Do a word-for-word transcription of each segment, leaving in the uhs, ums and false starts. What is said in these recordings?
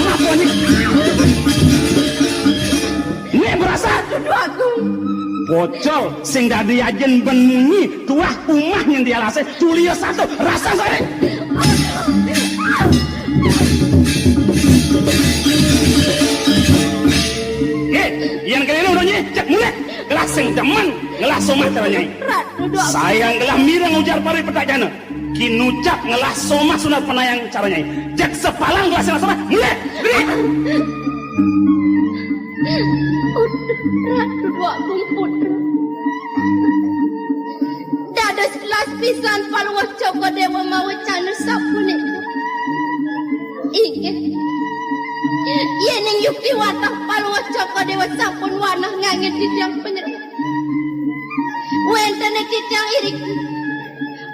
Apa ni? Nek berasa? Aduh, aku. Pocol, sing dadi ajin ben munyi, tuah umah nyang dialase, tulia satu, rasa sare. Eh, yen kene udah nyi, cek mulih. Gelah sing demen, ngelah somah cara nyai. Ratu, dua. Sayang gelah mireng ujar pari petak jana. Kinucap ngelah somah sunat penayang cara nyai. Cek sepalang gelah sing somah, mulih. Diri. Ratu, dua, kumpul. Dados kelas pisan Palungguh Cokor Dewa mawecana sapunika. Inggih. Yening yukti wantah Palungguh Cokor Dewa sampun wanah ngangge titiang panyeroan. Wentene titiang iriki.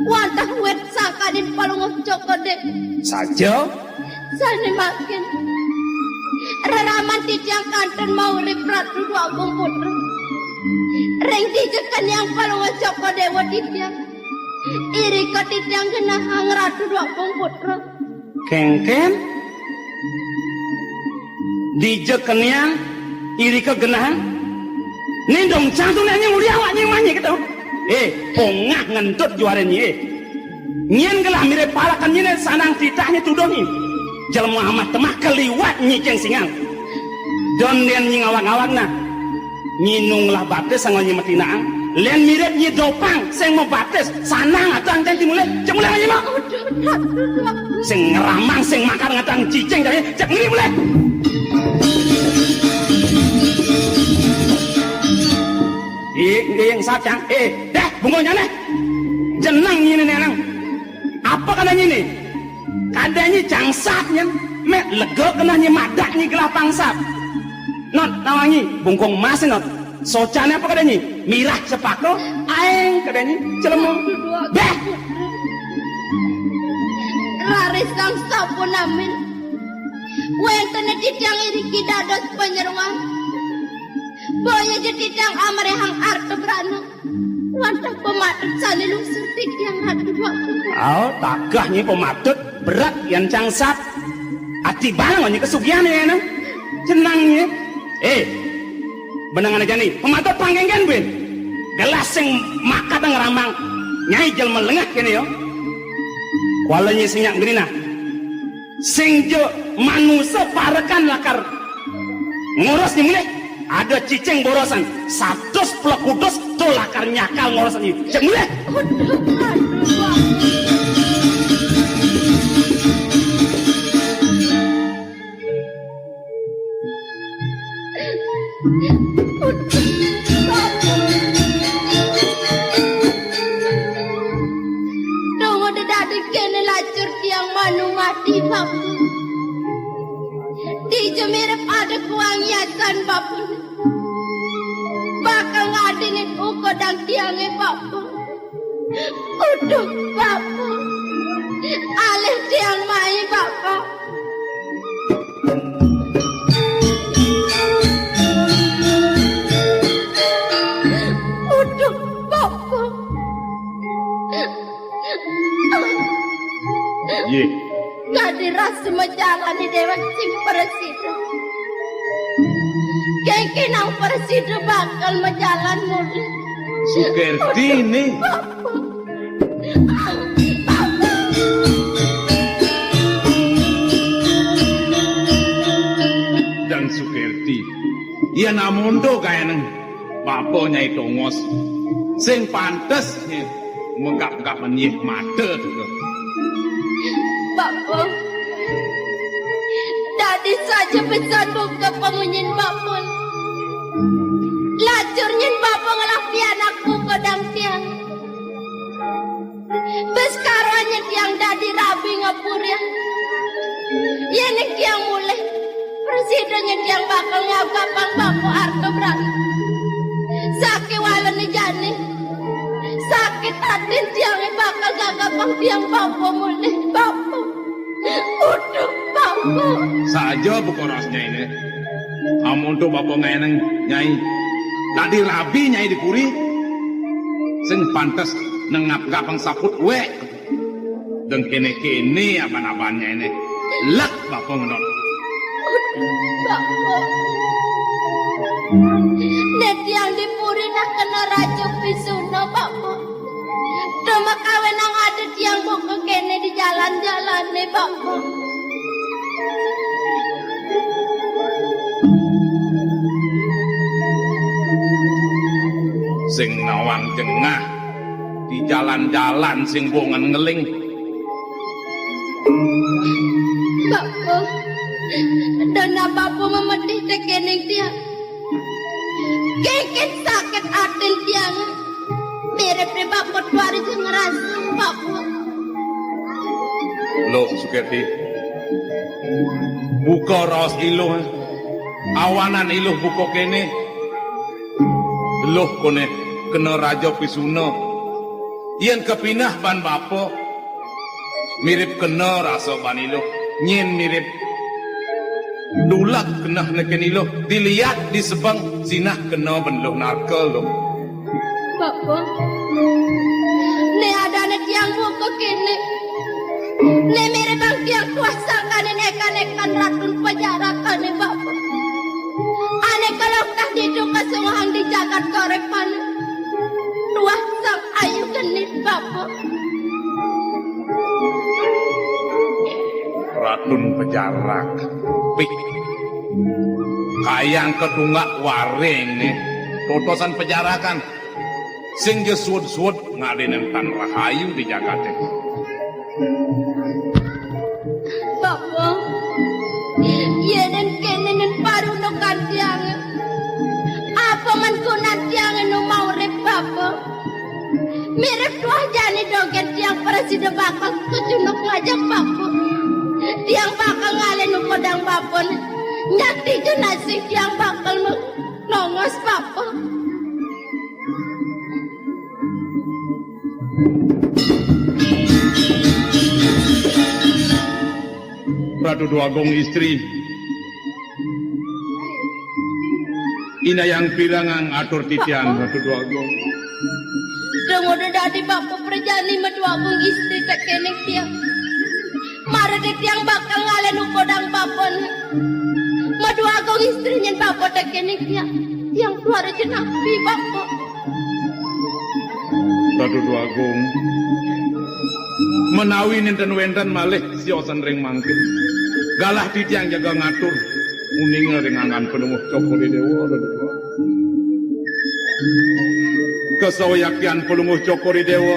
Wantah wit sangkaning Palungguh Cokor Dewa. Saja? Sane mangkin. Reraman titiang kantun maurip Ratu Dwagung Putra. Ring dija keniang Palungguh Cokor Dewa titiang. Irika titiang genahang Ratu Dwagung Putra. Kengken? Dija keniang irika genahang? Nindong cangtu nek nying uli awak nying manyi gitu. Eh, pongah ngentut juare nyi, eh. Nyen gelah mirip palakan nyine sanang titah nye tuduh nyi. Jelema amat temah keliwat nyicing singang. Don den nyi ngawag-ngawag nah. Nyinung lah batis sanggo nyi metinaang. Len mirip nyi dopang sing mabatis. Sanang atang ceng timule. Cek mulai nyi mah. Sing ngeramang, sing makar ngatang cicing dari cek ngeri mulai. Ih, nggih yang satang. Eh, dah, bungulnya nih. Jenang nyine nenang. Apa kada nyine? Kada nyi cangsat nyen. Mek lega kena nyi madak nyi gelah pangsat. Not nawangi bungkung emas not. Socane apa kada nyi? Mirah sepako, aeng kada nyi, celemo. Beh. Raris sang sampun amin. Wenten titiang iriki dados panyeroan. Boya ja titiang amrihang arta brana. Wantah pamatut sane lungsur titiang Ratu Dwagung. Oh, takah nyi pamatut berat yan cangsat. Ati bang nyi kesugihan ya, nah. Jenang nyi. Eh, benengan aja nih. Pamatut pangkengken, buin. Gelah sing makat ngrambang. Nyai jelma lengah kene ya. Kuala nyi sing nyak ngeri nah. Sing ja manusa parekan lakar ngurus nyi mulih. Ada cicing borosan, satus pelekudus to lakar nyakal ngurus nyi. Cek mulih. Aduh, aduh, aduh. Tunggu dedade kene lacur tiang manu mati, Bapa. Dija mirip ada kuang yasan, Bapa. Bakal ngadingin ukodang tiange, Bapa. Uduh, Bapa. Alih tiang mai, Bapa. Uduh, Bapa. Yeh. Kadi rasa majalan di Dewa sing prasida. Kengkenang prasida bakal majalan mulih. Sukerti nih. Dan Sukerti. Iya namondo kaeneng. Bapa Nyai Tongos. Sing pantes nggap-nggapan yih mata tuh. Bapa, dadi saja pesan buka pamunyin Bapa. Lacur nyen Bapa ngelah pianak buka dang tiang. Bes karo nyen tiang dadi rabi ngapurya. Yen tiang mulih, prasida nyen tiang bakal ngagapang Bapa arta brana. Sakewalane jani, sakit atin tiange bakal ngagapang tiang Bapa mulih, Bapa. Uduh, Bapa. Saja buka ras Nyai ne. Amun to Bapa ngaeneng, Nyai. Dadi rabi Nyai di puri. Sing pantes nengap gapang saput wek. Deng kene-kene aban-aban Nyai ne. Lek Bapa ngenot. Bapa. Né tiang di puri nah kena Raja Pisuna, Bapa. Demen kawénang ada tiang buka kéné di jalan-jalané, Bapa. Sing nawang jengah di jalan-jalan sing bongen ngeling. Bapa, dana Bapa memedih tekéning tiang. Kénkén sakit atin tiang. Mirip di Bapa tuari sing ngerasa, Bapa. Luh, Suketi. Buka raos Iluh. Awanan Iluh buka kéné. Luh koné kena Raja Pisuna. Yén kapinah ban Bapa, mirip kena rasa ban Iluh. Nyén mirip dulag kena nekén Iluh. Diliat di sebeng sinah kena ban Luh narka, Luh. Bapa, né adané tiang buka kéné. Né miribang tiang tuah sangkaning ékan-ékan Ratun Pajarakané, Bapa. Ané kaloktah ditu kasungguhang di jagat kauripané. Tuah sang ayu genit, Bapa. Ratun Pajarak. Pik. Kayang katunggak waring né. Totosan pajarakan. Sing ja suud-suud ngadénin tan rahayu di jagaté. Bapa, yén kéné nyen parundukan tiangé. Apa men gunan tiangé nu maurip, Bapa? Mirip tuah jani dogén tiang prasida bakal kacunduk ngajak Bapa. Tiang bakal ngalih nu kodang Bapa né. Nyak dija nasih tiang bakal me-, nongos, Bapa. Ratu Déwa Agung Istri. Inayang pirengang atur titiang, Ratu Déwa Agung. Dong udah dadi Bapa prajani Madéwa Agung Istri tekéning tiang. Mara titiang bakal ngalih nu kodang Bapa né. Madéwa Agung Istri nyén Bapa tekéning tiang. Tiang tuara jenapi, Bapa. Ratu Déwa Agung. Menawi nénten wénten malih siosan ring mangkin. Galah titiang jaga ngatur. Uninga ring anggan Palungguh Cokor I Déwa, Ratu Déwa Agung. Kasawiaktian Palungguh Cokor I Déwa.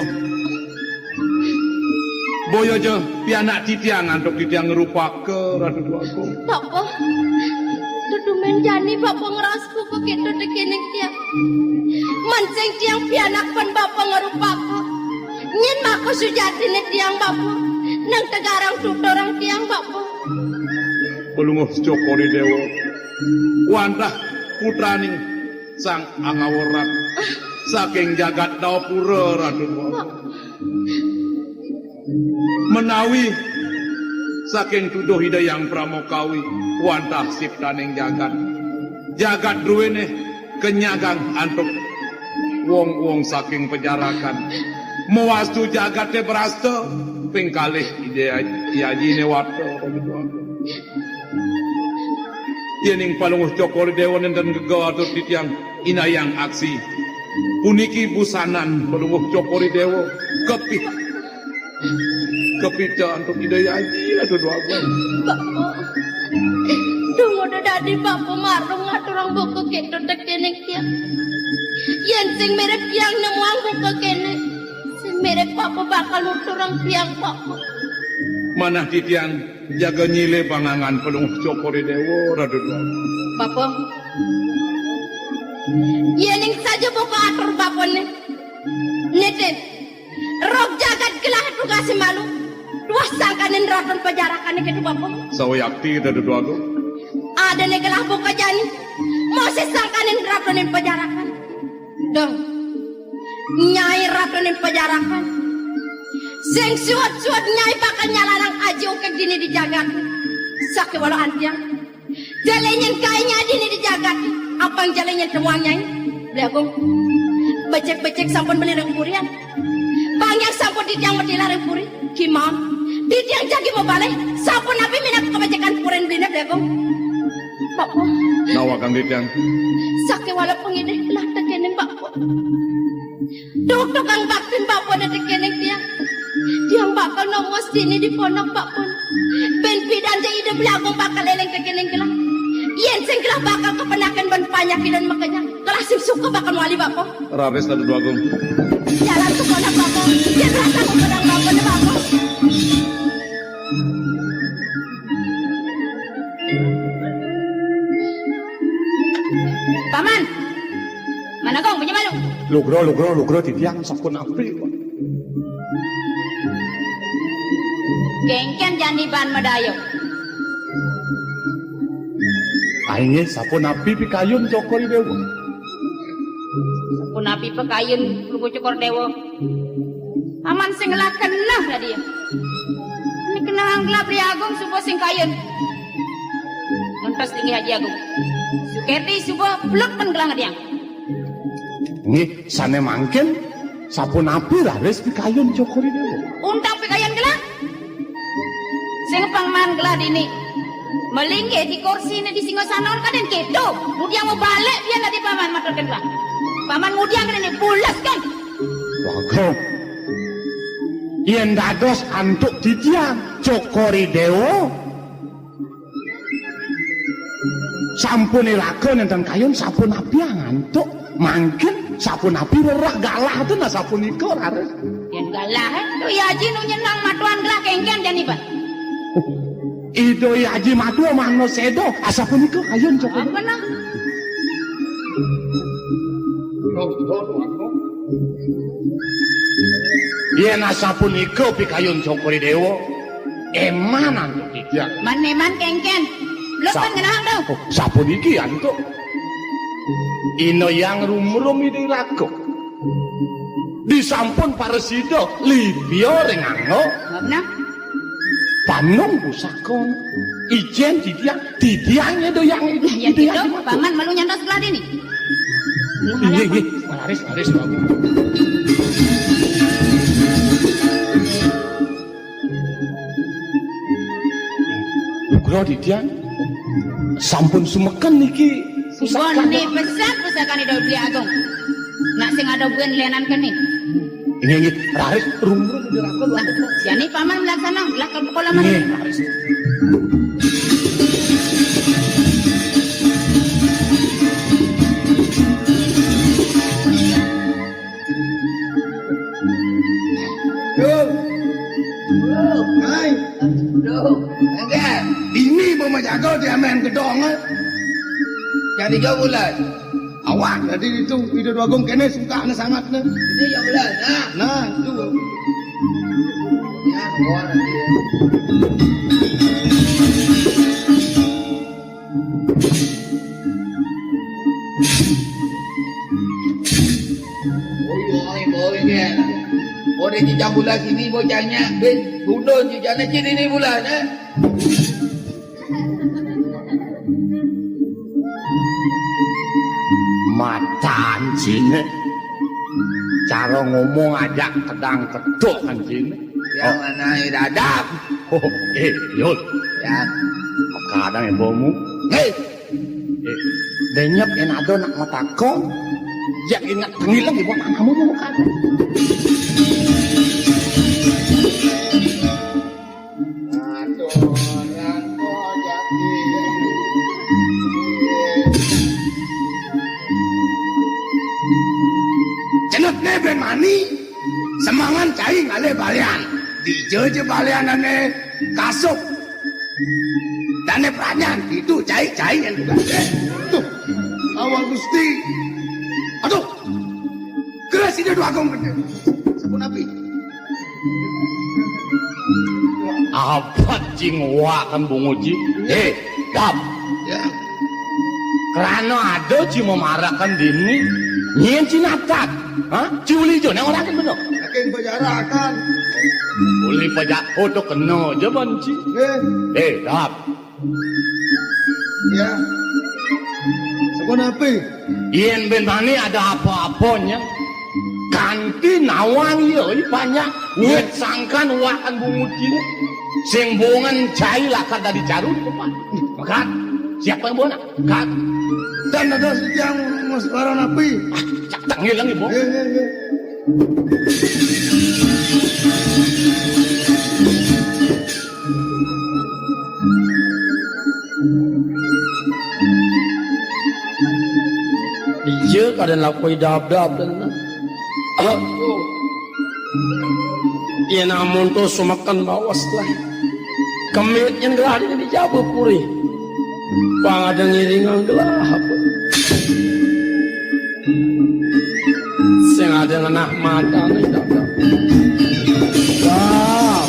Boya ja pianak titiang antuk titiang ngrupaka, Ratu Déwa Agung. Bapa, tetumen jani Bapa ngraos buka kéto tekéning tiang. Men sing tiang pianak pang Bapa ngrupaka. Nyén maka sujatiné tiang, Bapa? Nang tegarang tuturang tiang, Bapa. Palungguh Cokor I Déwa. Wantah putraning Sang Angawarat saking jagat Dawapura, Ratu Déwa Agung. Menawi saking tuduh Ida Hyang Pramakawi wantah siptaning jagat. Jagat druéné kanyagang antuk wong-wong saking pajarakan. Mawastu jagaté brasta ping kalih Ida Aji Néwata. Yéning Palungguh Cokor I Déwa nénten gegawa atur titiang inayang aksi. Puniki busanan Palungguh Cokor I Déwa. Kepit. Kepita antuk Ida Aji, Ratu Déwa Agung. Bapa. Dong udah dadi Bapa marung ngaturang buka kéto tekéning tiang. Yén sing mirip tiang nemuang buka kéné, sing mirip Bapa bakal nuturang tiang, Bapa. Manah titiang jaga nyilih pang anggan Palungguh Cokor I Déwa, Ratu Déwa Agung. Bapa. Yéning saja buka atur Bapa né. Nitih. Rog jagat gelah tugasé malu. Tuah sangkaning Ratun Pajarakané kéto, Bapa. Sawiakti, Ratu Déwa Agung. Adané gelah buka jani. Masih sangkaning Ratuning Pajarakan. Dong. Nyai Ratuning Pajarakan. Sing suud-suud nyai bakal nyalanang aji ungkig dini di jagat. Sakéwala antiang. Jani nyén kai nyai dini di jagat, apang jani nyén temuang nyai? Beli Agung. Becik-becik sampun beli ring purian. Bang Hyang sampun titiang matilar ring puri. Kimaon. Titiang jagi mabalih, sapunapi minab kabajikan purin beliné, Bli Agung? Bapa. Nawegang titiang. Sakéwala pangidih gelah tekéning Bapa. Duh, tukang baktin Bapané tekéning tiang. Tiang bakal nongos dini di pondok Bapa. Bén pidan ja Ida Beli Agung bakal éling tekéning gelah. Yén sing gelah bakal kapenaken ban panyakit dan makejang, gelah sing suka bakal mawali Bapa. Raris, Ratu Déwa Agung. Jalan ka pondok Bapa. Yén rasa kapenaken Bapané Bapa. Paman. Mana Agung, punya malu? Lugra, lugra, lugra, titiang sapunapi. Kéngkén jani ban madaya. Inggih, sapunapi pikayun Cokor I Déwa? Sapunapi pikayun Prabu Cokor Déwa? Paman sing ngelah keneh dadi. Né kenehang gelah Beli Agung suba sing kayun. Ngentos linggih Aji Agung. Sukerti suba peluk pan gelah ngediang. Nggih, sané mangkin sapunapi raris pikayun Cokor I Déwa? Undang pikayun gelah. Sing pang man gelah dini. Malinggih di kursiné di singgasana kadén kéto. Ngudiang mabalik pian dadi paman matur gelah. Paman ngudiang kadén bules kan. Bagong. Yén dados antuk titiang Cokor I Déwa, sampun iraga nénten kayun, sapunapi antuk, mangkin sapunapi rereh galah ten asapunika raris. Yén galah, eh, Dwi Aji nu nyeneng matuan gelah kéngkén jani, Pak. Ida Dwi Aji matua mangda séda, asapunika kayun Cokor. Apa nah? Yén asapunika pikayun Cokor I Déwa, éman antuk titiang. Man éman kéngkén. Lho, sa-, pan ngenahang to. Oh, sapuniki antuk. Ina Hyang Rumrum Ida Iraga. Disampun prasida lipia ring angga. Nah. Panung pusaka. Ijén titiang, titiang Ida Hyang, Ida Hyang, Ida Hyang Hyang Matua. Paman malu nyantos gelah dini. Inggih, inggih. Laris, laris, Bapak. Nugraha titiang sampun sumeken niki pusaka. Suwun ni pesan pusakané Dwi Agung. Nak sing ada buin lenan kene. Inggih, inggih. Raris, rum, rum, rum, rum. Lah, jani paman melaksana, lah ke kolam. Inggih, raris. Duh. Duh. Hai. Duh. Enggak. Dini mau menjaga dia main gedong, eh. Jadi jauh bulan. Awak jadi itu, itu dua gong kene suka ne sangat ne. Ini jauh bulan, nah. Nah, itu. Ya, keluar dia. Oi, oi, oi, ya. Ora jejak bola sini, bocahnya. Bin, gundul, jejaknya sini nih bola, nah. Matan sini. Cara ngomong ajak kedang kedok kan sini. Yang mana dadap? Oh, eh, Yul. Ya. Kadang ibumu. Hei. Eh, denyep en ado nak matakon. Jak ingat tengileng ibu nang kamu mau kan. Aduh, orang kok jadi. Cenut ne ben mani. Semangan cai ngalih balian. Dija ja balianane kasuk. Dane pranyan, itu cai-cai yang tugas. Tuh, awal Gusti. Aduh, keras ini dua gong gede. Sapunapi? Apa cing wakan bunguji? Eh, dap. Ya. Krana ada ci mamarakan dini, nyen ci natak. Ha? Ci uli jo, nang orang kan bener. Saking pajarakan. Uli paja-, oh, to kena aja banci. Nggih. Eh, dap. Ya. Sapunapi? Yen ben mani ada apa-apanya, kanti nawang iya, iya banyak. Wit sangkan wakan bungut ini. Sing bongan cai lakar dadi carun, Pak. Mekat. Siapa yang bongan? Mekat. Dan ada yang mas barang api. Ah, cak tengil lagi, Bu. Nggih, nggih, nggih. Iya, kadén lakoi dab-dab dan. Aduh. Yén amun to sumeken baos lah. Kemit yén gelah di jaba puri. Pang ada ngiringan gelah apa. Sing ada ngenah mata nih, dah, dah. Dah.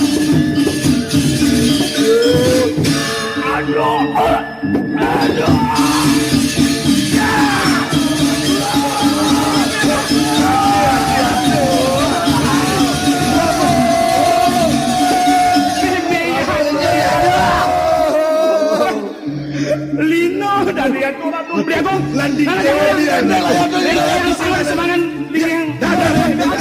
Aduh. Aduh. Lino dari aku Ratu Priagung. Lan di Dewa di Ratu. Yang sangat semangat. Dah, dah, dah.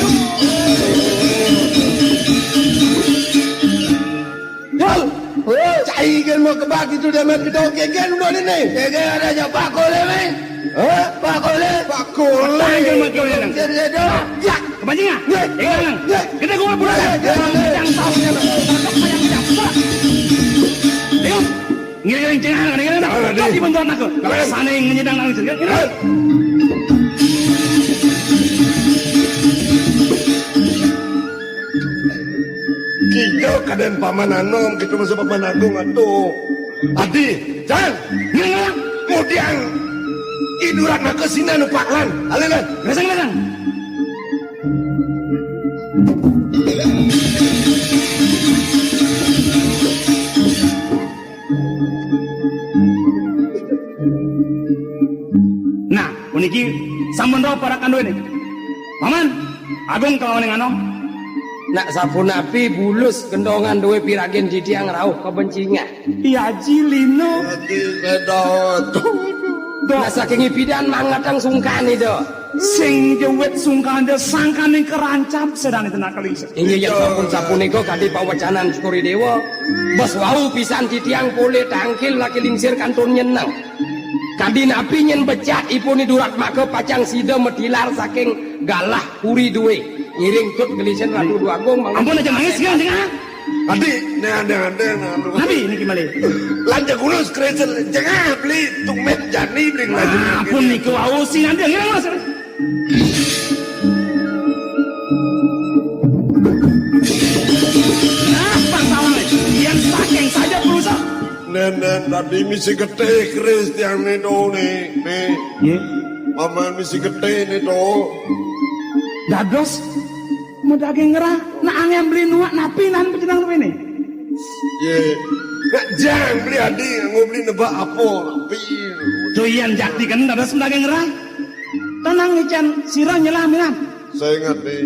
Wal, cai kan mau kebak itu dia main kita oke kan udah ini. Oke, ada aja Pak Kole nih. Hah? Pak Kole? Pak Kole. Panggil Pak Kole, Nang. Dia, dia, dia. Ya. Kepancing, ya? Nggih. Iya, Nang. Nggih. Kita gua pulang. Nggih, nggih, nggih. Yang tahu, ya, Nang. Tangkap yang tidak. Ayo. Ngiring-ngiring cenah, ngiring-ngiring. Jangan, Raden. Tapi bantuan aku. Jangan. Sana yang ngenyedang nang cenah. Jangan. Kita kadén Paman Anom, kita masuk Paman Agung atuh. Adi, Jan, ngiring-ngiring. Kemudian iduran maka sina nu paklan. Alilan. Gesang, gesang. Nah, puniki sampun rauh para kanduwene. Paman, Agung kelawan Anom. Nak sapunapi bulus gendongan duwe piragen titiang rauh kabencingan. Iya, Aji Lino. Adi beda. Nah, saking ipidan mangatang sungkan ida. Sing jewit sungkan ida sangkaning kerancam sedane tenak keling. Inggih, yen sampun sapunika kadi pawecanan Cokor I Dewa. Bes wau pisan titiang polih tangkil laki lingsir kantun nyeneng. Kadi napi nyen becat ipun I Duratmaka pacang sida matilar saking galah puri duwe. Ngiring tut gelisin Ratu Dwagung mangga. Ampun aja nangis, Kang, jengah. Adi, ne ade-ade anu. Napi niki malih? Lanjak ulus kresen jengah beli tumit jani beli laju. Ampun niku wau sing ade ngira Mas. Nah, Bang Tawang, yen saking saja berusaha. Nenen tadi misi getih keris tiang ne do ne. Ne. Nggih. Paman misi getih ne do. Dados medaging ngerah, nak angin beli nuak napi nan pejenang rene. Ye. Nak jang beli adi nganggo beli nebak apa napi. Doyan jakti kan dados medaging ngerah. Tenang ican sira nyelah minan. Saya ingat nih.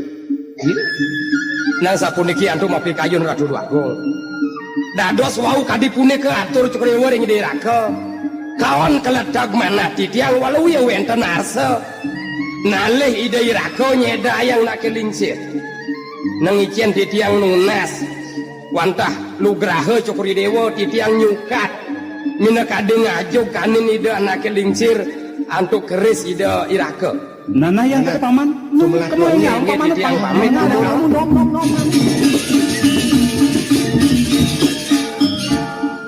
Nang sapuniki antuk mapikayun Ratu Dwagung. Dados wau kadi punika atur Cokor I Dewa ring Ida I Raka. Kaon kaleteg manah titiang waluya wenten arsa. Nalih Ida I Raka nyedayang anake lingsir. Nang icen titiang nunas wantah lugraha Cokor I Dewa titiang nyukat. Minakadi ngajug kanin Ida anake lingsir antuk keris Ida I Raka. Nah, nah, yang kata paman, nu kemana yang paman pamit, nom, nom, nom, nom.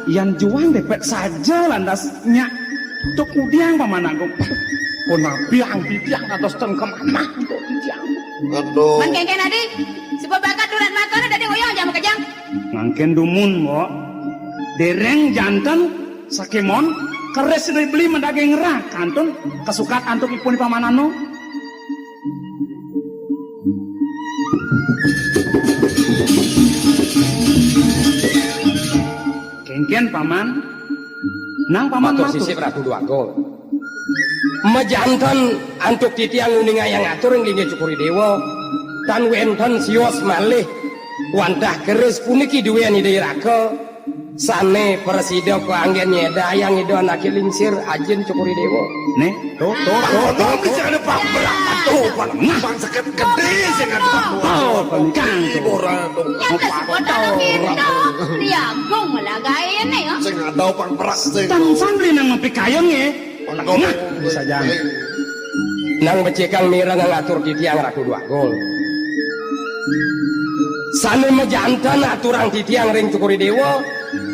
Yang juang depet saja lantas nyak. Tuk kudiang paman agung. Pun nabi ang titiang atas teng kemana untuk titiang. Aduh. Man kengken adi, sebab bakat durat makana dadi uyang jam kejang. Mangken dumun, Mbok. Dereng janten sakemon keris sida beli medaging ngerah kantun kasukat antuk ipun pamanano. Kengken paman, nang paman matur. Sisip Ratu Dwagung. Majanten antuk titiang nguningayang atur ing linggih Cokor I Dewa, tan wenten sios malih wantah keris puniki duwéan Ida I Raka. Sané prasida kaanggén nyédayang Ida Anaké Lingsir, ajin Cokor I Déwa. Né, to, to, to, to, to. Sing ada pang berat, to, pang, pang seket gedé, sing ada pang berat. Oh, pang kang, to. Ora, to. Nyata suka tolong itu. Ri Agung malah gaéné, ya. Sing ada pang berat, sing. Tan samplé nang mapikayun, nggih. Nah, bisa jan. Nang becikang mireng ngatur titiang Ratu Dwagung. Sané majanten aturang titiang ring Cokor I Déwa,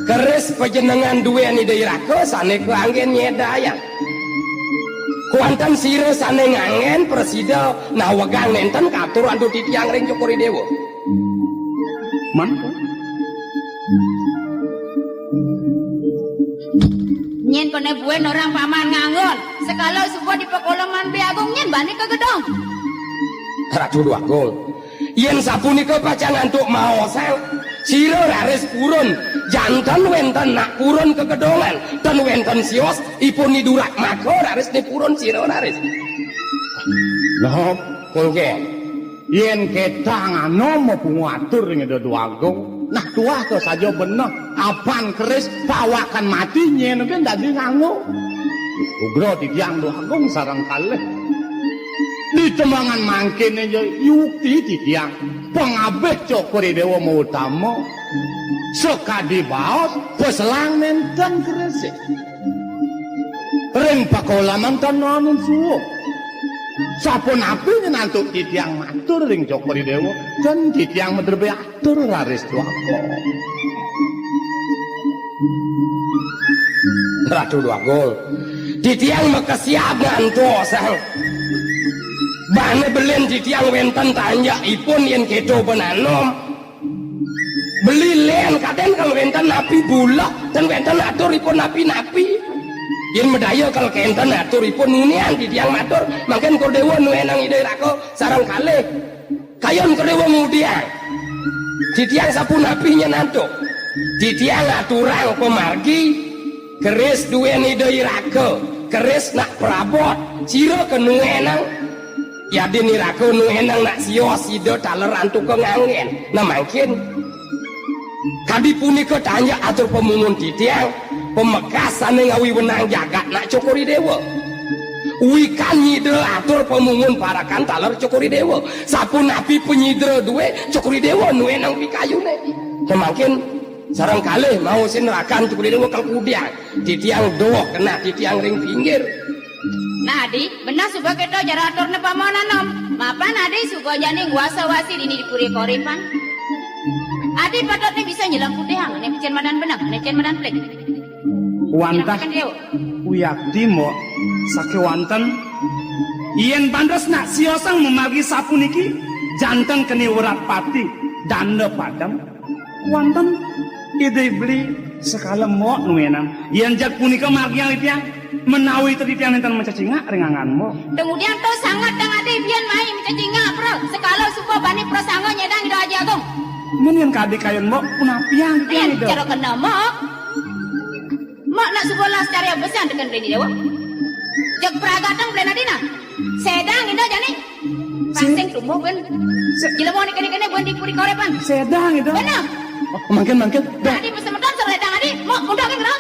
keris panjenengan duén Ida I Raka sané kaanggén nyédayang. Kuanten sira sané nganggén prasida nawegang nénten katur antuk titiang ring Cokor I Déwa. Man? Nyén koné buin orang paman nganggon. Sekala suba di pakoleman Ri Agung nyén bani ka gedong. Ratu Dwagung. Yén sapunika pacang antuk maosang, sira raris purun. Janten wénten nak purun ka gedongan, ten wénten sios ipun nidurak maka raris nipurun sira raris. Loh, mungkin. Yén ketang anom mapungu atur ring Ida Dwagung. Nah, tuah to saja beneh. Apan keris pawakan mati nyén ké dadi nganggo. Ugra titiang Dwagung sareng kalih. Di temangan mangkin aja yukti titiang. Pangabih Cokor I Déwa mautama. Sakadi baos, paselang nénten keris. Ring pakoleman ten wénten suwung. Sapunapi nyén antuk titiang matur ring Cokor I Déwa, ten titiang madrebé atur raris Dwagung. Ratu Dwagung, titiang makesiab ngantos, sang. Bani belin titiang wénten tanjakipun yén kéto bani anom. Beli lén kadén kal wénten napi bulek, ten wénten aturipun napi-napi. Yén madaya kal kénten aturipun, nunian titiang matur, mangkin Cokor I Déwa nuénang Ida I Raka sareng kalih. Kayun Cokor I Déwa ngudiang. Titiang sapunapi nyén antuk. Titiang aturang pamargi, keris duén Ida I Raka, keris nak prabot, sira ké nuénang. Yadin I Raka nuénang nak sios sida taler antuk ka nganggén. Nah, mangkin. Kadi punika tanjak atur pamungun titiang, pamekas sané ngawiwenang jagat nak Cokor I Déwa. Wikan nyida atur pamungun parekan taler Cokor I Déwa. Sapunapi panyidra duwé, Cokor I Déwa nuénang pikayuné. Nah, mangkin sareng kalih maosin rakan Cokor I Déwa kal kudiang. Titiang doh kenah titiang ring pinggir. Nah, Adi, beneh suba kéto cara aturné pamono anom. Mapan Adi suba jani nguasa-wasi dini di puri Koripan. Adi patutné bisa nyeleng putihang, né pecén madan beneng, né pecén madan pelit. Wantah. Enak makan dia. Wiakti, Mbok, sakéwanten. Yén pantes nak siosang mamargi sapuniki, janten keni werat pati, danda padem. Wonten Ida Beli sekala Mbok nuénang. Yén jag punika margiang titiang, menawi titiang nénten macecingak ring anggan Mbok. Kemudian to sanget dang adi biyen mai macecingak pra, sekala suba bani prasangga nyedang Ida Aji Agung. Mun yén kadi kayun Mbok, punapiang titiang Ida. Cara kena Mbok. Mbok nak suba las cari besan teken Beli Dewa. Jag pragatang Beli Nadina. Sedang Ida jani. Sing tumbuh ben. Jelema ni kene-kene ben di puri korepan. Sedang itu. Benar. Oh, mangkin, mangkin. Dah. Adi pesemeton seredang adi. Mau udah kan kenal?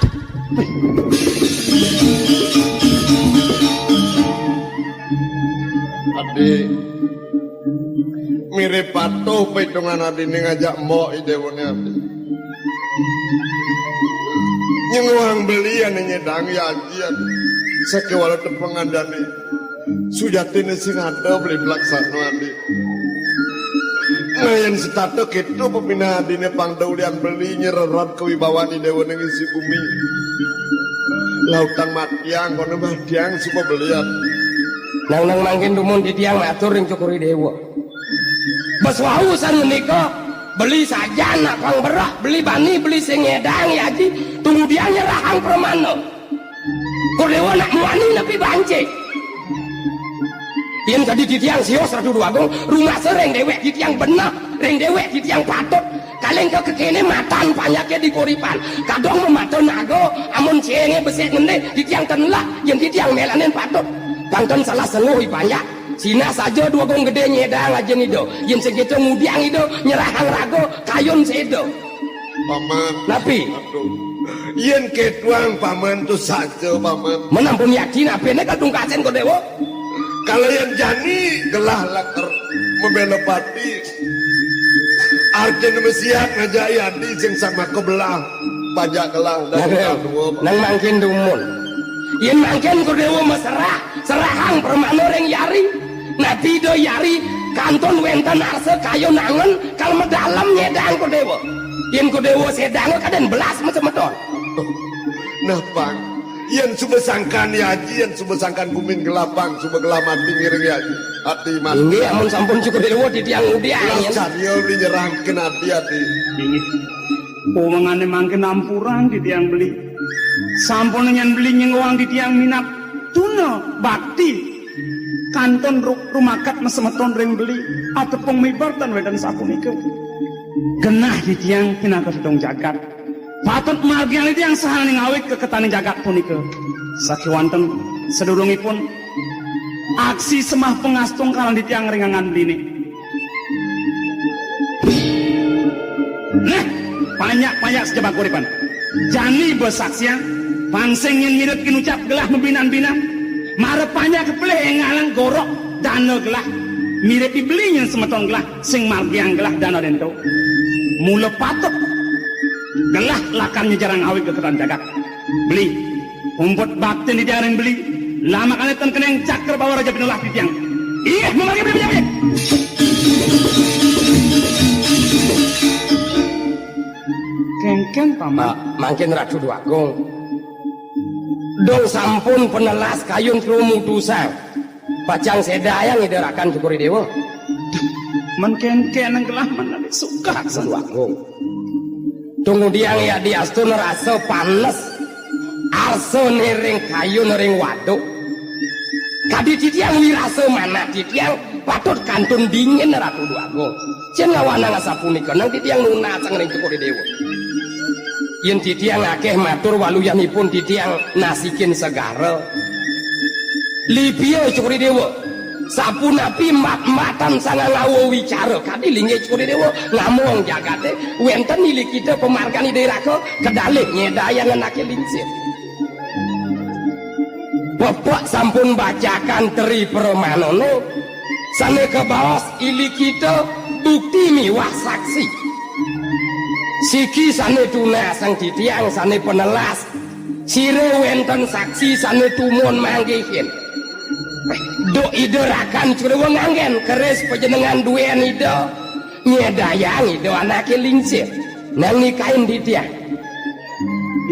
Adi. Mirip patuh pitungan adine ngajak Mbok idewone adi. Nyenguhang Beli ane nyedang ya ajian. Sakewala tepengan dani. Sujatine sing ada Beli Blaksana, Adi. Nah, yen setata keto pepinah adine pang daulian Beli nyererot kewibawan idewane ngisi bumi. Lautang matiang, kono matiang suba Beli, Adi. Nang, nang mangkin dumun titiang matur ring Cokor I Dewa. Bes wau san ngendika, Beli sajan nak pang berak, Beli bani, Beli sing ngedang ya aji, tumudian nyerahang pramana. Kodewa nak muani nepi banci. Yen kadi titiang sios Ratu Dwagung, rumasa ring dewek titiang beneh, ring dewek titiang patut. Kaling ka kekene matan panyake di koripan. Kadong mamata naga, amun cenge besik ngendih, titiang tenlak, yen titiang melanin patut. Pangton salah senguh i panjak. Sinah saja Dwagung Gede nyedang ajin Ida. Yen sing kita ngudiang Ida, nyerahang raga, kayun seda. Paman. Napi? Aduh. Yén kétuang paman to saja, paman. Menampun yakin apéné kadung kasén Kodewa. Kalau yén jani gelah lakar mabéla pati. Arjuna masiat ngajak yadi sing sama kebelah. Pajak gelah dan Nang, dua, Pak. Nang mangkin dumun. Yén mangkin Kodewa maserah, serahang pramana ring yari. Napi Ida yari kantun wénten arsa kayun angen kal madalem nyédang Kodewa. Yén Kodewa sédanga kadén belas masemeton. Nah, Pang. Yén suba sangkan yaji, yén suba sangkan gumin gelah, Pang, suba gelah mati ngiring yaji. Ati mati. Inggih, amun sampun Cokor I Déwa titiang ngudiang, Lah, yén. Cariya beli nyerahkeun ati, ati. Inggih. Pawengané mangkin ampurang titiang beli. Sampun nyén beli nyenggoang titiang minab tuna bakti. Kantun ru-, rumakat masemeton ring beli. Atepung miber tan wénten sapunika. Genah titiang pinaka sedung jagat. Patut margiang titiang sahananing awig keketaning jagat punika. Sakéwanten sadurungipun aksi sembah pangastungkaran titiang ring anggan beliné. Nah, panjak-panjak sajebag uripan. Jani basaksian, pang sing nyén mirib kinucap gelah mabinan-binan. Mara panjak kapelih énggalang gorok dana gelah. Mirib beli nyén semeton gelah, sing margiang gelah dana dénto. Mula patut gelah lakar nyejerang awig keketan jagat. Beli, umput baktin titiang ring beli, lamakané ten keneng cakra bawa raja pinulah titiang. Ih, mamargi beli penyakit. Kéngkén, Paman. Ah, mangkin Ratu Déwagung. Dong sampun panelas kayun trumutusan. Pacang sédayang Ida Rakan Cokor I Déwa. Men kénkén gelah men adi suka Ratu Déwagung. Tunggudiang yadiastun rasa panes. Arsané ring kayun ring waduk. Kadi titiang wirasa manah titiang patut kantun dingin Ratu Déwagung. Sing ngawanang asapunika nang titiang nunasang ring Cokor I Déwa. Yén titiang akéh matur waluyanipun titiang nasikin segara. Lipia Cokor I Déwa. Sapunapi mat-matan sangang awa wicara kadi linggih Cokor I Déwa ngamong jagaté wénten ilikita pamargan Ida Raka kedalih nyédayang anaké lingsir. Pepek sampun bacakan tri pramanané, sané kabaos ilikita bukti miwah saksi. Siki sané tunasang titiang sané panelas, sira wénten saksi sané tumun manggihin. Duh Ida Rakan Cokor I Déwa nganggén keris panjenengan duén Ida, nyédayang Ida anaké lingsir. Nang nikain titiang.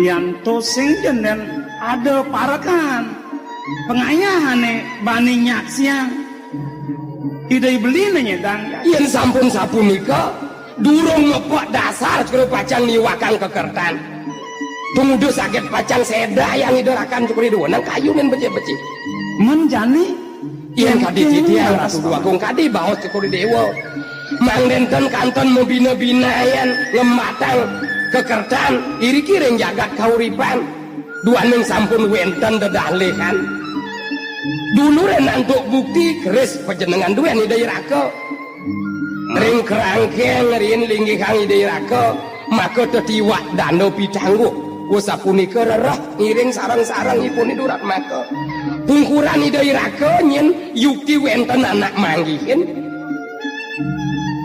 Yan to sing jenen ada parekan pangayahané bani nyaksiang. Ida I Beli nanyedang. Yén sampun sapunika, durung mepek dasar Cokor I Déwa pacang niwakang kekertan. Tumuju saged pacang sédayang Ida Rakan Cokor I Déwa nang kayunin becik-becik. Men jani Yén kadi titiang Ratu Déwagung kadi baos Cokor I Déwa. Mangdénten kantun mabina-binayan ngembatang kekertan iriki ring jagat kauripan. Duaning sampun wénten dedalihan. Duluré nantuk bukti keris panjenengan duén Ida I Raka. Ring kerangkeng riin linggihang Ida I Raka, maka tetiwak danda pitangguh. Wus sapunika rereh ngiring sareng-sareng ipun I Durat maka. Pungkuran Ida I Raka nyén yukti wénten anak manggihin.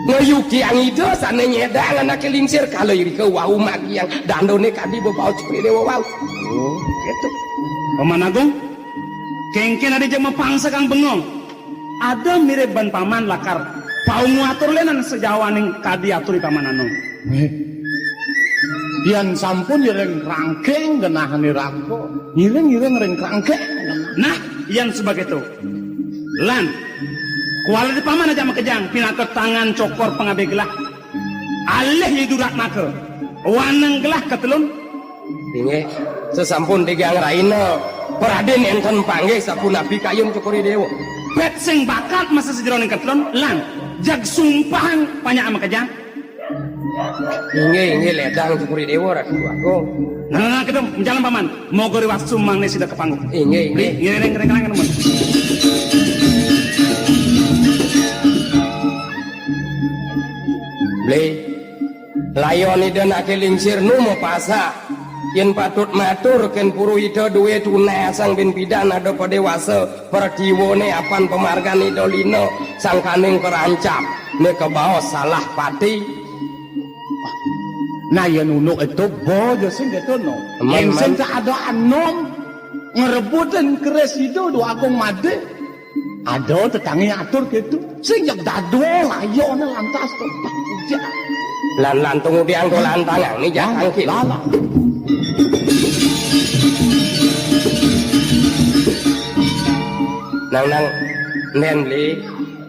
Ngayuktiang Ida sané nyédang anaké lingsir kala irika wau magiang dandané kadi bebaos Cokor I Déwa wau. Oh, gitu. Paman Agung, kéngkén ada jeg mapangsa kang bengong. Ada mirib ban paman lakar paungu atur lénan sajawaning kadi atur I Paman Anom. Eh, yan sampun iring rangking genahné raga. Iring-iring ring rangking. Nah, yan sebab itu. Lan, kuala di paman aja makejang pinaka tangan cokor pangabih gelah. Alih I Durat maka. Waneng gelah ketelun. Inggih, sasampun tigang rahina, pradin énten panggih sapunapi kayun Cokor I Déwa. Pét sing bakat masa sajeroning ketelun, lan, jag sumpahang panjak makejang. Inggih, inggih, ledang Cokor I Déwa, Ratu Agung. Nah, nah, nah, kita jalan paman, moga riwaktu mangné sida kepanggung. Inggih, inggih. Ngiring, ngiring, ngiring, ngiring, teman. Beli. Layon Ida Nake Lingsir nu mapasa. Yen patut matur ken puru Ida duwe tunasang bin pidan ada padewasa perdiwane apan pamargan Ida Lina sangkaning kerancap ne kabaos salah pati. Nah, yen unduk itu bo je sing gitu no. Yen sing tak ada anom ngerebutin keris itu dua agung made. Ada tetangi atur gitu. Sing jak dado layone lantas to. Lan lantung udiang dolan tangan ni jangan ki. Lala. Nang nang nen li.